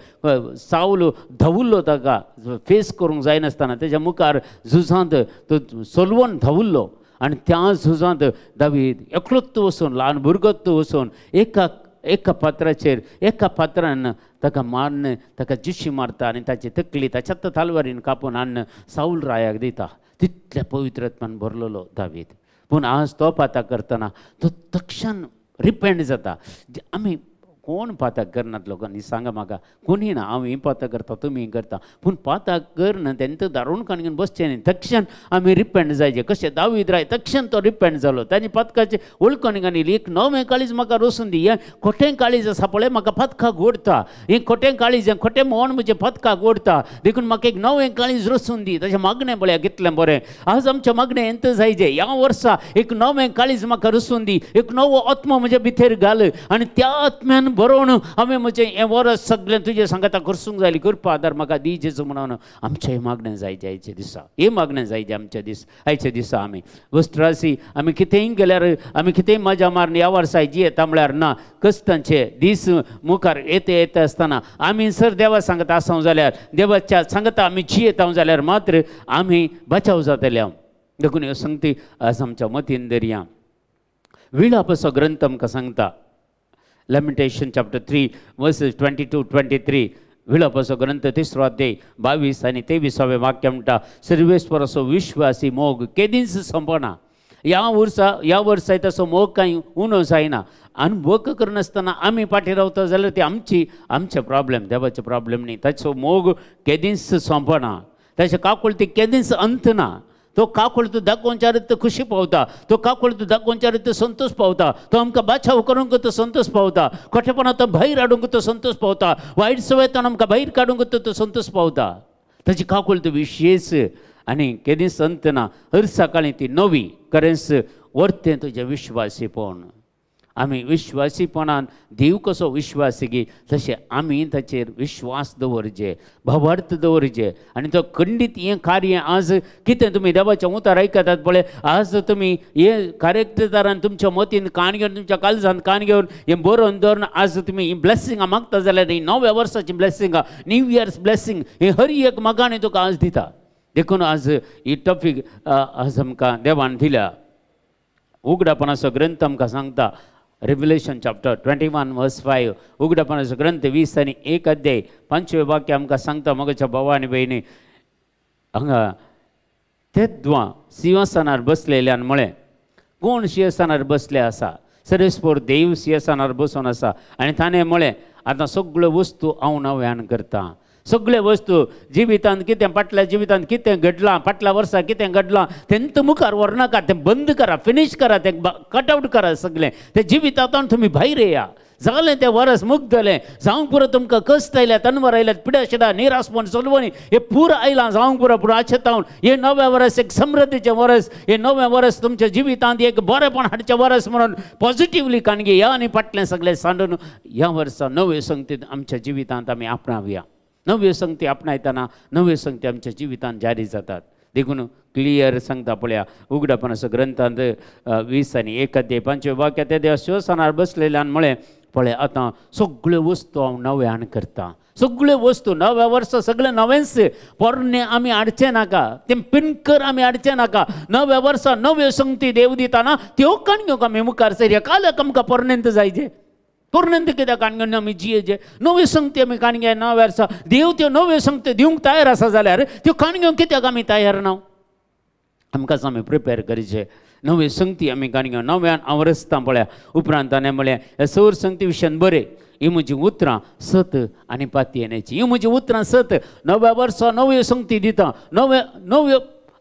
सावल धांवुल्लो, ताका फेस करूंक जायनासतना तेज्या मुखार झुजांत तो सोलवण धांवुल्लो आनी त्या झुजांत दावीद एकलोच वचून ल्हान भुरगोच वचून एका एका फातराचेर एका फातरान ताका मारून ताका जिशी मारता आनी ताची तकली ताच्याच तालवारीन कापून हाडून सावल रायाक दिता. तितल्या पवित्र आत्मान भरलेलो दावीद, पूण आज तो पातक करतना तो तक्षण रिपेंट जाता. आमी कोण पातक करनात लोकांनी सांगा म्हाका, कोणी ना, हांव ही पातक करता तुमी करता, पूण पातक करना तेंकां दारून काण घेवन बसचें न्ही, तक्षण आमी रिपेंट जायचें. कशें दावीद राय तक्षण तो रिपेंट जालो, ताणें पातकाचें वळखून घाली, एक नवें काळीज म्हाका रोसून दी, हें खोटें काळीज आसा पळय म्हाका पातकाक ओडटा, हें खोटें काळीज हें खोटें मोन म्हजें पातकाक ओडटा, देखून म्हाका एक नवें काळीज रोसून दी. ताचें मागणें पळया कितलें बरें, आज आमचें मागणें हेंच जायचें, ह्या वर्सा एक नवें काळीज म्हाका रोसून दी, एक नवो आत्मो म्हज्या भितर घाल आनी त्या आत्म्यान बरोवन हांवें म्हजें हें वरस सगळें तुजें सांगता करसूंक जाय, कृपा आदार म्हाका दी जेजू म्हणून आमचें हें मागणें जायचें आयच्या दिसा, हें मागणें जायचें आमच्या दीस आयच्या दिसा. आमी वस्त्रासी आमी कितेंय गेल्यार आमी कितेंय मजा मारून ह्या वर्सा जियेता म्हळ्यार ना, कश्टांचे दीस मुखार येते येता आसतना आमी सर देवा सांगता आसा जाल्यार देवाच्या सांगता आमी जियेता जाल्यार मात्र आमी बचाव जातले. हांव देखून ह्यो संगती आज आमच्या मतीन दरया. विळापाचो ग्रंथ आमकां सांगता Lamentation chapter 3 verses 22-23, विलापाचो ग्रंथ 3 अध्याय 22 आनी 23 वाक्य म्हणटा, सर्वेस्पराचो विश्वासी मोग केदींच संपना. ह्या वर्सा तसो मोग कांय उणो जायना. आनी मोग करनासतना आमी फाटीं रावता जाल्यार ती आमची आमचे प्रॉब्लेम, देवाचे प्रॉब्लेम न्ही. ताचो मोग केदींच संपना, ताचे काकुळती केदींच अंत ना. तो काकुळत दाखोवच्या तो खुशी पावता, तो काकुळत दाखोवच्या तो संतोष पावता, तो आमकां बाचाव करूंक तो संतोष पावता, खोटेपणा तो भायर हाडूंक तो संतोष पावता, वायट सवयतान आमकां भायर काडूंक तो संतोष पावता. ताची काकुळत विशेष आनी केदींच संत ना. हर सकाळीं ती नवी करेंस वर्तें तुजें विश्वासीपण. आमी विश्वासीपणान देव कसो विश्वासी गी तशें आमी ताचेर विश्वास दवरचे, भावार्थ दवरचे आनी तो खंडीत हें कार्य आज कितें तुमी देवाच्या उतार आयकतात पळय, आज तुमी हे कार्यकर्तारान तुमच्या मतीन कान घेवन तुमच्या काळजान कान घेवन हें बरोवन दवरून आज तुमी ही ब्लेसिंगां मागता जाल्यार ही नव्या वर्साची ब्लेसिंगां, न्यू इयर्स ब्लेसिंग हे हर एक मागाने तुका आज दिता. देखून आज ही टॉपीक आज आमकां देवान दिल्या. उगडापणाचो ग्रंथ आमकां सांगता Revelation chapter 21 verse 5, उगडापणाचो ग्रंथ 20 अध्याय 5 वाक्य आमकां सांगता, मगच्या भावा आनी भयणी हांगा तेद्वां सिंहासनार बसलेल्यान म्हळें, कोण सिंहासनार बसले आसा? सर्वेस्पोर देव सिंहासनार बसून आसा. आनी ताणें म्हळें, आतां सगळ्यो वस्तू हांव नव्यान करतां. सगळे वस्तू जिवितांत कितें फाटल्या जिवितांत कितें घडलां, फाटल्या वर्सा कितें घडलां तेंत मुखार व्हरनाका, तें बंद करा, फिनीश करा, तें कट आवट करा सगळें. तें जिवितांत तुमी भायर येया. जालें तें वरस मुगदलें जावंक पुरो. तुमकां कश्ट आयल्यात, अनवर आयल्यात, पिड्या निरासपण सोलवणी हे पुरो आयलां जावंक पुरो. पूण आशेतावन हें नवें वरस एक समृद्धीचें वरस, हें नवें वरस तुमच्या जिवितांत एक बरेंपण हाडचें वरस म्हणून पॉझिटिवली काणगे ह्या आनी फाटलें सगळें सांडून ह्या वर्सा नव्यो संगती आमच्या जिवितांत आमी आपणावया. नव्यो संगती आपणायतना नव्यो संगती आमच्या जिवितांत जारी जातात. देखून क्लियर सांगता पळया उगडापणाचो ग्रंथांत 20 आनी 1 अध्याय 5 वाक्य, त्या देवा शिवसनार बसलेल्यान म्हळें पळय आतां सगळ्यो वस्तू हांव नव्यान करता. सगळ्यो वस्तू नव्या वर्सा सगळें नवेंच, पोरणें आमी हाडचें नाका, तें पिनकर आमी हाडचें नाका. नव्या वर्सा नव्यो संगती देव दिताना त्यो काणयो आमी मुखार सरया. कालक आमकां पोरणेंत जायचे, पोरणेंत कित्याक काणग्यो आमी जियेचे. नव्यो संगती आमी काणगे नव्या वर्सा देव त्यो नव्यो संगती दिवंक तयार आसा जाल्यार त्यो काणग्यो कित्याक आमी तयार ना? आमकांच आमी प्रिपेर करचे. नव्यो संगती आमी काणग्यो नव्यान हांव रचता पळया. उपरांत ताणें म्हळें ह्या सौर संगती विशयान बरें, ही म्हजी उतरां सत आनी पातयेनेची, ही म्हजी उतरां सत. नव्या वर्सा नव्यो संगती दिता, नव्यो नव्यो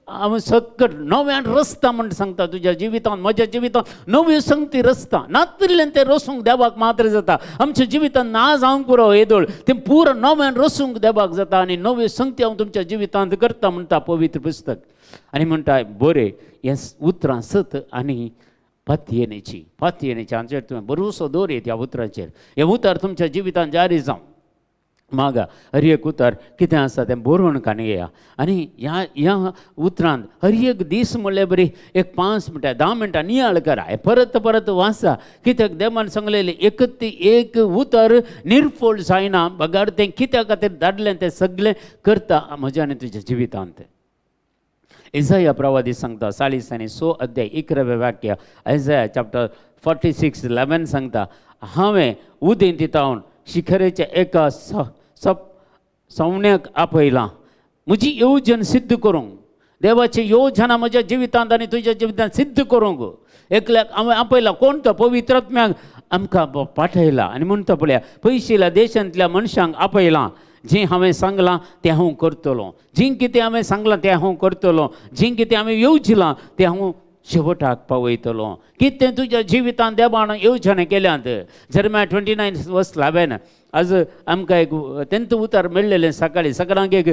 हांव सकट नव्यान रचता म्हण सांगता. तुज्या जिवितांत म्हज्या जिवितांत नव्यो संगती रचता. नातिल्ल्यान तें रसूंक देवाक मात्र जाता. आमच्या जिवितांत ना जावंक पुरो येदोळ तें पुरो नव्यान रसूंक देवाक जाता आनी नव्यो संगती हांव तुमच्या जिवितांत करता म्हणटा पवित्र पुस्तक. आनी म्हणटा बरें हें उतरां सत आनी पातयेनेची, पातयेनेची हांचेर तुवें बरोसो दवर ह्या उतरांचेर. हें उतर तुमच्या जिवितांत जारी जावं. मागा हर एक उतर कितें आसा तें बरोवन काडया आनी ह्या ह्या उतरांत हर एक दीस म्हणल्यार बरी एक 5 मिनटां 10 मिनटां नियाळ करा, परत परत वाचा. कित्याक देवान सांगलेलें एक ती एक उतर निर्फोळ जायना बगर तें कित्या खातीर धाडलें तें सगळें करता म्हज्या आनी तुज्या जिवितांत. इजाया प्रवादी सांगता 40 आनी 6 अध्याय 11 वाक्य, इजाया चॅप्टर 46:11 सांगता, हांवें उदेंतीतावन शिखरेच्या एका सवण्याक आपयलां म्हजी येवजण सिद्ध करूंक. देवाची योजना म्हज्या जिवितांत आनी तुज्या जिवितांत सिद्ध करूंक एकल्याक हांवें आपयला. कोण तो? पवित्र आत्म्याक आमकां पाठयला. आनी म्हणटा पळया पयशिल्या देशांतल्या मनशांक आपयलां, जें हांवें सांगलां तें हांव करतलो, जें कितें हांवें सांगलां तें हांव करतलो, जें कितें हांवें येवजिलां तें हांव शेवटाक पावयतलो. कितें तुज्या जिवितांत देवान येवजणे केल्यात. जेरेमिया 29:11 आज आमकां एक तेंत उतर मेळ्ळेलें सकाळीं सगळ्यांक एक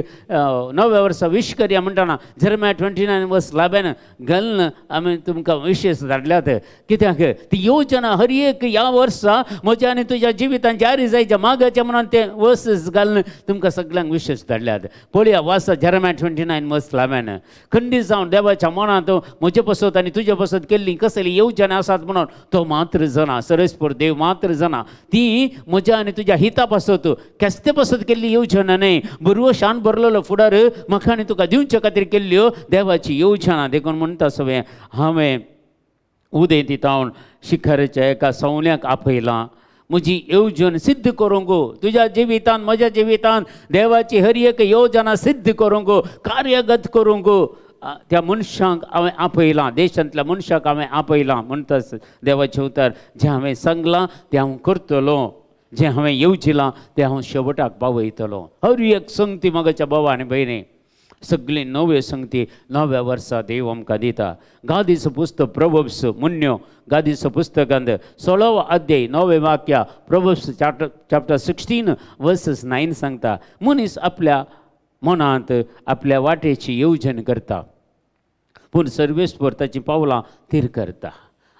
नव्या वर्सा विश करया म्हणटाना जेरेमिया 29:11 घालून आमी तुमकां विशेश धाडल्यात. कित्याक ती योजना हर एक ह्या वर्सा म्हज्या आनी तुज्या जिवितांत जारी जायच्या मागाच्या म्हणून तें वर्स घालून तुमकां सगळ्यांक विशेश धाडल्यात. पळया वाचा जेरेमिया 29:11. खंडीत जावन देवाच्या मनांत म्हजे पसत आनी तुजे पसत केल्ली कसली योजना आसात म्हणून तो मात्र जाणा, सरस्पर देव मात्र जाणा. ती म्हज्या आनी तुज्या हिता पासत केस्ते पासत केल्ली योजना न्हय, बरो शान भरलेलो फुडार म्हाका आनी तुका दिवचे खातीर केल्ल्यो देवाची योजना. देखून म्हणटा सगळें हांवें उदेंतीतावन शिखराच्या एका सवण्याक आपयलां म्हजी येवजण सिद्ध करूंक. तुज्या जिवितांत म्हज्या जिवितांत देवाची हर एक योजना सिद्ध करूंक, कार्यगत करूंक त्या मनशांक हांवें आपयलां, देशांतल्या मनशाक हांवें आपयलां. म्हणटा देवाचें उतर, जें हांवें सांगलां तें हांव करतलो, जें हांवें येवजिलां तें हांव शेवटाक पावयतलो. हर एक संगती म्हज्या भावा आनी भयणी, सगळी नव्यो संगती नव्या वर्सा देव आमकां दिता. गादीचो पुस्तक प्रोवर्ब्स मुन्यो गादीचो पुस्तकांत 16 अध्याय 9 वाक्य, प्रोवर्ब्स चॅप्टर 16:9 सांगता, मनीस आपल्या मनांत आपल्या वाटेची येवजण करता पूण सर्वेस्पर ताची पावलां थीर करता.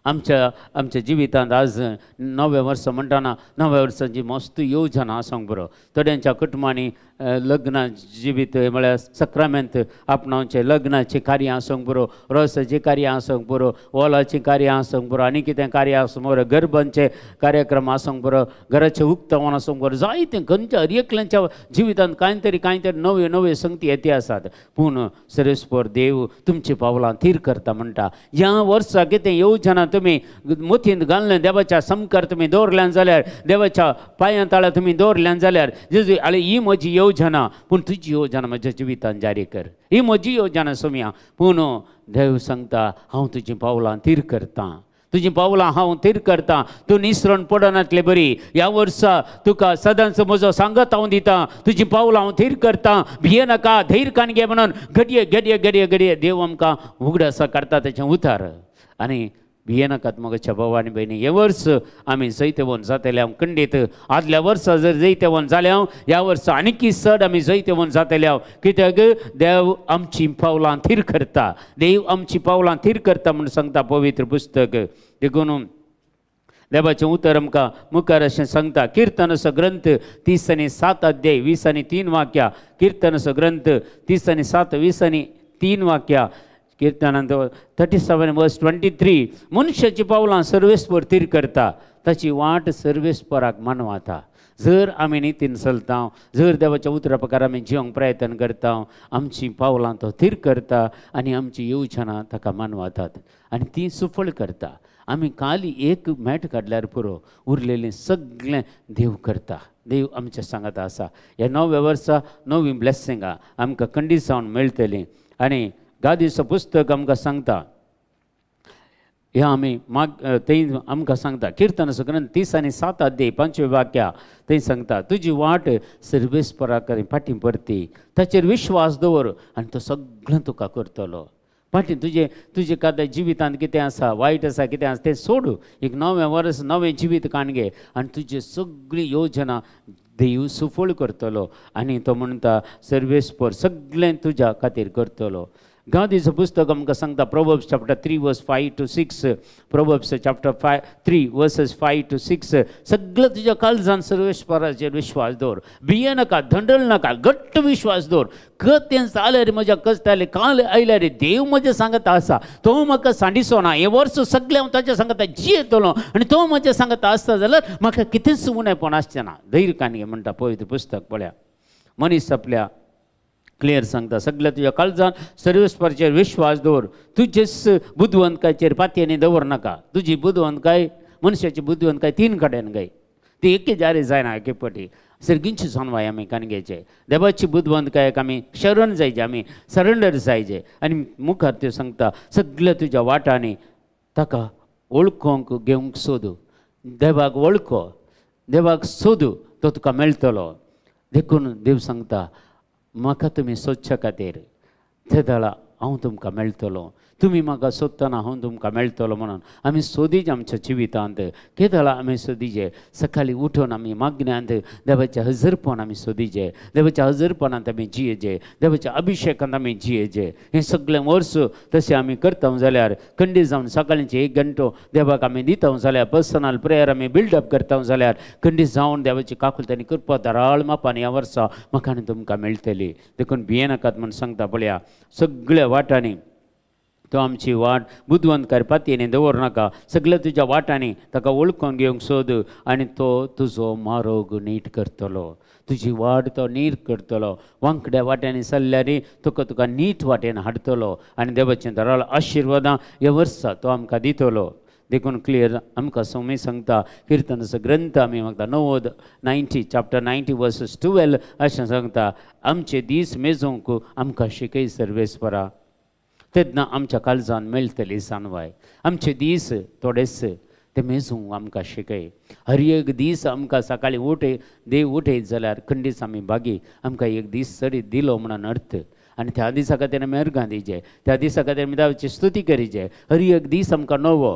आमच्या आमच्या जिवितांत आज नव्या वर्सा म्हणटाना नव्या वर्साची मस्त योजना आसूंक बरो. थोड्यांच्या कुटुंबांनी लग्ना जिवीत म्हळ्यार सक्रामेंत आपणावचें, लग्नाचें कार्य आसूंक बरो, रोसाचें कार्य आसूंक बरो, ओलाचें कार्य आसूंक बरो, आनी कितें कार्य आसूंक बरो, गर्भांचे कार्यक्रम आसूंक बरो, घराचें उक्तावण आसूंक बरो, जायतें खंयच्या हर एकल्यांच्या जिवितांत कांय तरी कांय तरी नव्यो नव्यो संगती येते आसात. पूण सरस्पर देव तुमची पावलां थीर करता म्हणटा. ह्या वर्सा कितें योजना तुमी मोतींत घाललें, देवाच्या सामकार तुमी दवरल्यान जाल्यार, देवाच्या पांयां ताळ्या तुमी दवरल्यान जाल्यार, जेजू आले ही म्हजी योजना, पूण तुजी योजना म्हज्या जिवितान जारी कर, ही म्हजी योजना सोम्या. पूण देव सांगता हांव तुजीं पावलां थीर करतां, तुजीं पावलां हांव थीर करतां, तूं निसरण पडनातले बरी. ह्या वर्सा तुका सदांच म्हजो सांगत हांव दितां, तुजीं पावलां हांव थीर करतां, भिये नाका, धैर्य कान घे म्हणून घडये घडये घडये घडये देव आमकां उगडासा काडटा तेचें उतार. आनी भियेनाकात म्हज्या भाव आनी भयणी. हें वर्स आमी जैतवंत जातले हांव खंडीत. आदल्या वर्सा जर जैतवंत जाले हांव, ह्या वर्सा आनीकय चड आमी जैतवंत जातले हांव. कित्याक देव आमची पावलां थीर करता, देव आमची पावलां थीर करता म्हूण सांगता पवित्र पुस्तक. देखून देवाचें उतर आमकां मुखार अशें सांगता. किर्तनाचो ग्रंथ 30 आनी 7 अध्याय 20 आनी 3 वाक्या. किर्तनाचो ग्रंथ 30 आनी 7 20 आनी 3 वाक्या. किर्तनांत 37 वर्स 23. मनशाची पावलां सर्वेस्पर थीर करता, ताची वाट सर्वेस्पराक मानवता. जर आमी नितीन चलता, जर देवाच्या उतरा प्रकार आमी जिवंक प्रयत्न करता, आमची पावलां तो थीर करता आनी आमची येवजणां ताका मानवतात आनी ती सुफळ करता. आमी खाली एक मॅट काडल्यार पुरो, उरलेलें सगळें देव करता. देव आमच्या सांगात आसा. ह्या नव्या वर्सा नवीं ब्लेसिंगां आमकां खंडीत जावन मेळटलीं. आनी गादीचो पुस्तक आमकां सांगता, ह्या आमी माग थंय आमकां सांगता किर्तनाचो ग्रंथ 30 आनी 7 अध्याय 5 वाक्या थंय सांगता, तुजी वाट सर्वेस्परा फाटीं परती, ताचेर विश्वास दवर आनी तो सगळें तुका करतलो. फाटीं तुजे तुजे कांय जिवितांत कितें आसा, वायट आसा कितें आसा तें सोड, एक नवें वर्स नवें जिवीत काणगे आनी तुजी सगळी योजना देव सुफळ करतलो. आनी तो म्हणटा सर्वेस्पर सगळें तुज्या खातीर करतलो. गांधीचो पुस्तक आमकां सांगता Proverbs chapter 3 verse 5 to 6. Proverbs chapter 3 verses 5 to 6. सगळें तुज्या काळजान सर्वेस्पराचेर विश्वास दवर, भिये नाका, धंडळ नाका, घट्ट विश्वास दवर. कतें जाल्यार म्हज्या कश्ट आयले, काल आयल्यार देव म्हजें सांगता आसा, तो म्हाका सांडिसो ना. हें वर्स सगळें हांव ताच्या सांगता जियेतलो आनी तो म्हजें सांगता आसता जाल्यार म्हाका कितेंच उणेपण आसचें ना. धैर्य काणये म्हणटा पवित्र पुस्तक. पळया मनीस आपल्या क्लियर सांगता, सगळ्या तुज्या काळजान सर्वेस्पराचेर विश्वास दवर, तुजेच बुदवंतकायचेर पातयेनी दवर नाका. तुजी बुदवंतकाय, मनशाची बुदवंतकाय 3 कडेन गाय, ती एके जारी जायना एके पटी. सर्गींची जाणवाय आमी कानगेचे, देवाची बुदवंतकायक आमी शरण जायचे, आमी सरेंडर जायचे. आनी मुखार त्यो सांगता सगळ्या तुज्या वाटांनी ताका वळखूंक घेवंक सोदू, देवाक वळखो, देवाक सोदू, तो तुका मेळटलो. देखून देव सांगता म्हाका तुमी सोदच्या खातीर तेदळा हांव तुमकां मेळटलो, तुमी म्हाका सोदतना हांव तुमकां मेळटलो. म्हणून आमी सोदीचे आमच्या जिवितांत. केदळा आमी सोदीचे, सकाळीं उठून आमी मागण्यांत देवाच्या हजरपण आमी सोदीचे, देवाच्या हजरपणांत आमी जियेचे, देवाच्या अभिशेकांत आमी जियेचे. हें सगळें वर्स तशें आमी करता जाल्यार खंडीत जावन सकाळींचे 1 घंटो देवाक आमी दिता जाल्यार, पर्सनल प्रेयर आमी बिल्डअप करता जाल्यार खंडीत जावन देवाची काकुळट आनी कृपा धाराळ मापान ह्या वर्सा म्हाका आनी तुमकां मेळटली. देखून भियेनाकात म्हूण सांगता. पळया सगळ्या वाटांनी तो आमची वाट बुदवंतकार पातयेनी दवर नाका, सगळ्या तुज्या वाटांनी ताका वळखून घेवंक सोद आनी तो तुजो मारोग नीट करतलो, तुजी वाट तो नीट करतलो. वांकड्या वाट्यांनी चल्ल्यार तुका तुका नीट वाटेन हाडटलो आनी देवाचें धाराळ आशिर्वादां ह्या वर्सा तो आमकां दितलो. देखून क्लियर आमकां स्वामी सांगता किर्तनाचो ग्रंथ आमी मागता 90 चॅप्टर 90 वर्सेस 12 अशें सांगता, आमचे दीस मेजूंक आमकां शिकय सर्वेस्परा, तेन्ना आमच्या काळजान मेळटली जाणवाय. आमचे दीस थोडेच ते मेजूंक आमकां शिकय. हर एक दीस आमकां सकाळीं उठय देव उठयत जाल्यार खंडीच आमी बागी आमकां एक दीस चडीत दिलो म्हणून अर्थ. आनी त्या दिसा खातीर आमी अर्गां दिवचे, त्या दिसा खातीर आमी देवाची स्तुती करीचे. हर एक दीस आमकां नवो,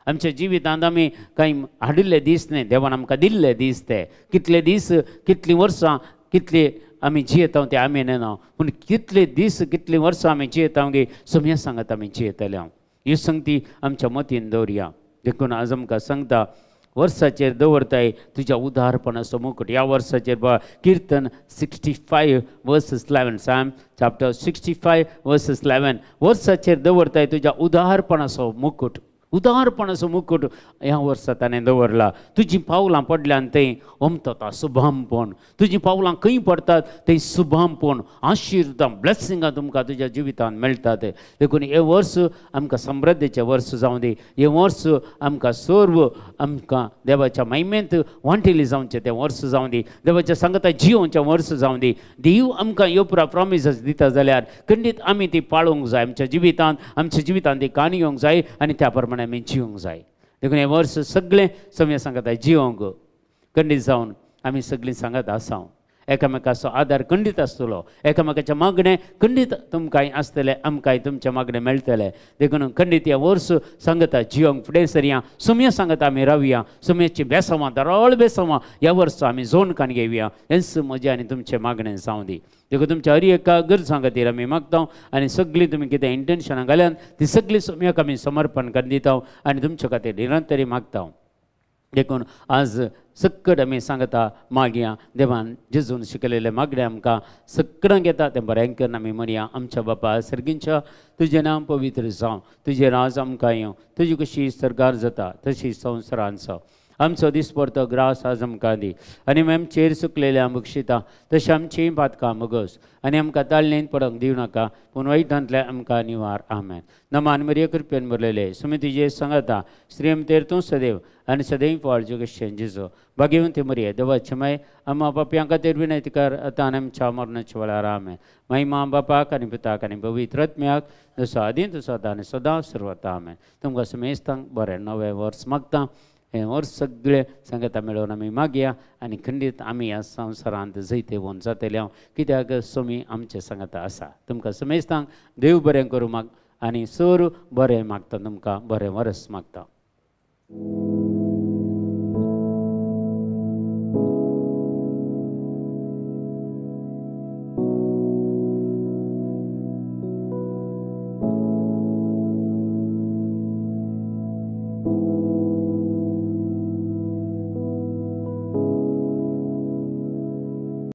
आमच्या जिवितांत आमी कांय हाडिल्ले दीस न्हय, देवान आमकां दिल्ले दीस ते. कितले दीस, कितलीं वर्सां, कितले आमी जियेता ते आमी नेना, पूण कितले दीस कितलीं वर्सां आमी जियेता गे सम्या सांगत आमी जियेतले. हांव ही संगती आमच्या मतीन दवरया. देखून आज आमकां सांगता वर्साचेर दवरताय तुज्या उदारपणाचो मुकूट. ह्या वर्साचेर किर्तन 65 verses 11, Psalm chapter 65 verses 11. वर्साचेर दवरताय तुज्या उदारपणाचो मुकूट, उदारपणाचो मुकूट ह्या वर्सा ताणें दवरला. तुजीं पावलां पडल्यान थंय ओमतता शुभांपण, तुजीं पावलां खंय पडटात थंय शुभांपण, आशिर्वाद, ब्लेसिंगां तुमकां तुज्या जिवितांत मेळटात. देखून हें वर्स आमकां समृद्धीचें वर्स जावं दी, हें वर्स आमकां सर्व आमकां देवाच्या महिमेंत वांटेली जावचें तें वर्स जावं दी, देवाच्या सांगता जियोवचें वर्स जावं दी. देव आमकां योपरा प्रोमिसस दिता जाल्यार खंडीत आमी ती पाळूंक जाय आमच्या जिवितांत, आमच्या जिवितांत ती काणी येवंक जाय आनी त्या प्रमाणे आमी जिवंक जाय. देखून हें वर्स सगळें सम्या सांगता जिवंक खंडीत जावन आमी सगळीं सांगत आसा. एकामेकाचो आदार खंडीत आसतलो, एकामेकाचें मागणें खंडीत तुमकांय आसतलें, आमकांय तुमचें मागणें मेळटलें। देखून खंडीत ह्या वर्स सांगता जिवंक फुडें सरया, सुम्या सांगता आमी रावया, सुम्याची बेसांवां दरळ बेसांवां ह्या वर्सा आमी जोणकान घेवया, हेंच म्हजें आनी तुमचें मागणें जावं दी। देखून तुमच्या हर एका गरजां खातीर आमी मागता आनी सगळीं तुमी कितें इंटेन्शनां घाल्यान ती सगळीं सुम्याक आमी समर्पण करून दिता आनी तुमच्या खातीर निरंतरी मागता। देखून आज सक्कड आमी सांगता मागया देवान जेजून शिकयलेलें मागणें आमकां सक्कडांक येता तें बरें करून आमी म्हणया। आमच्या बापा सर्गींच्या, तुजें नांव पवित्र जावं, तुजें राज आमकां येवं, तुजी कशी सरकार जाता तशी संवसारांत जावं। आमचो दिसपडतो ग्रास आज आमकां दी आनी आमचेर चुकलेल्या बक्षिता तशें आमचीं पातकां मगस आनी आमकां ताळणेन पडोंक दिवं नाका पूण वायटांतल्या आमकां निवार। आमेन। नमान मरिये, कृपेन भरलेले, सुमी तुजे सांगता, स्त्रियमतेर तूं सदैव आनी सदैव फळ जुगेशें जेजू। भाग्यवंती मरिये, देवाचे माय, आमा पापयां खातीर विनंती कर आतां आनी आमच्या मरणाच्या वेळार। आमेन। महिमा बापाक आनी पुताक आनी पवित्र आत्म्याक, जसो आदीं तसो आतां आनी सदां सर्वता। आमेन। तुमकां समेस्तांक बरें नवें वर्स मागता। हें वर्स सगळें सांगता मेळोवन आमी मागया आनी खंडीत आमी ह्या संवसारांत जैतेवंत जातले हांव, कित्याक सोमी आमचें सांगता आसा। तुमकां समेस्तांक देव बरें करूं माग आनी सर बरें मागता, तुमकां बरें वर्स मागता।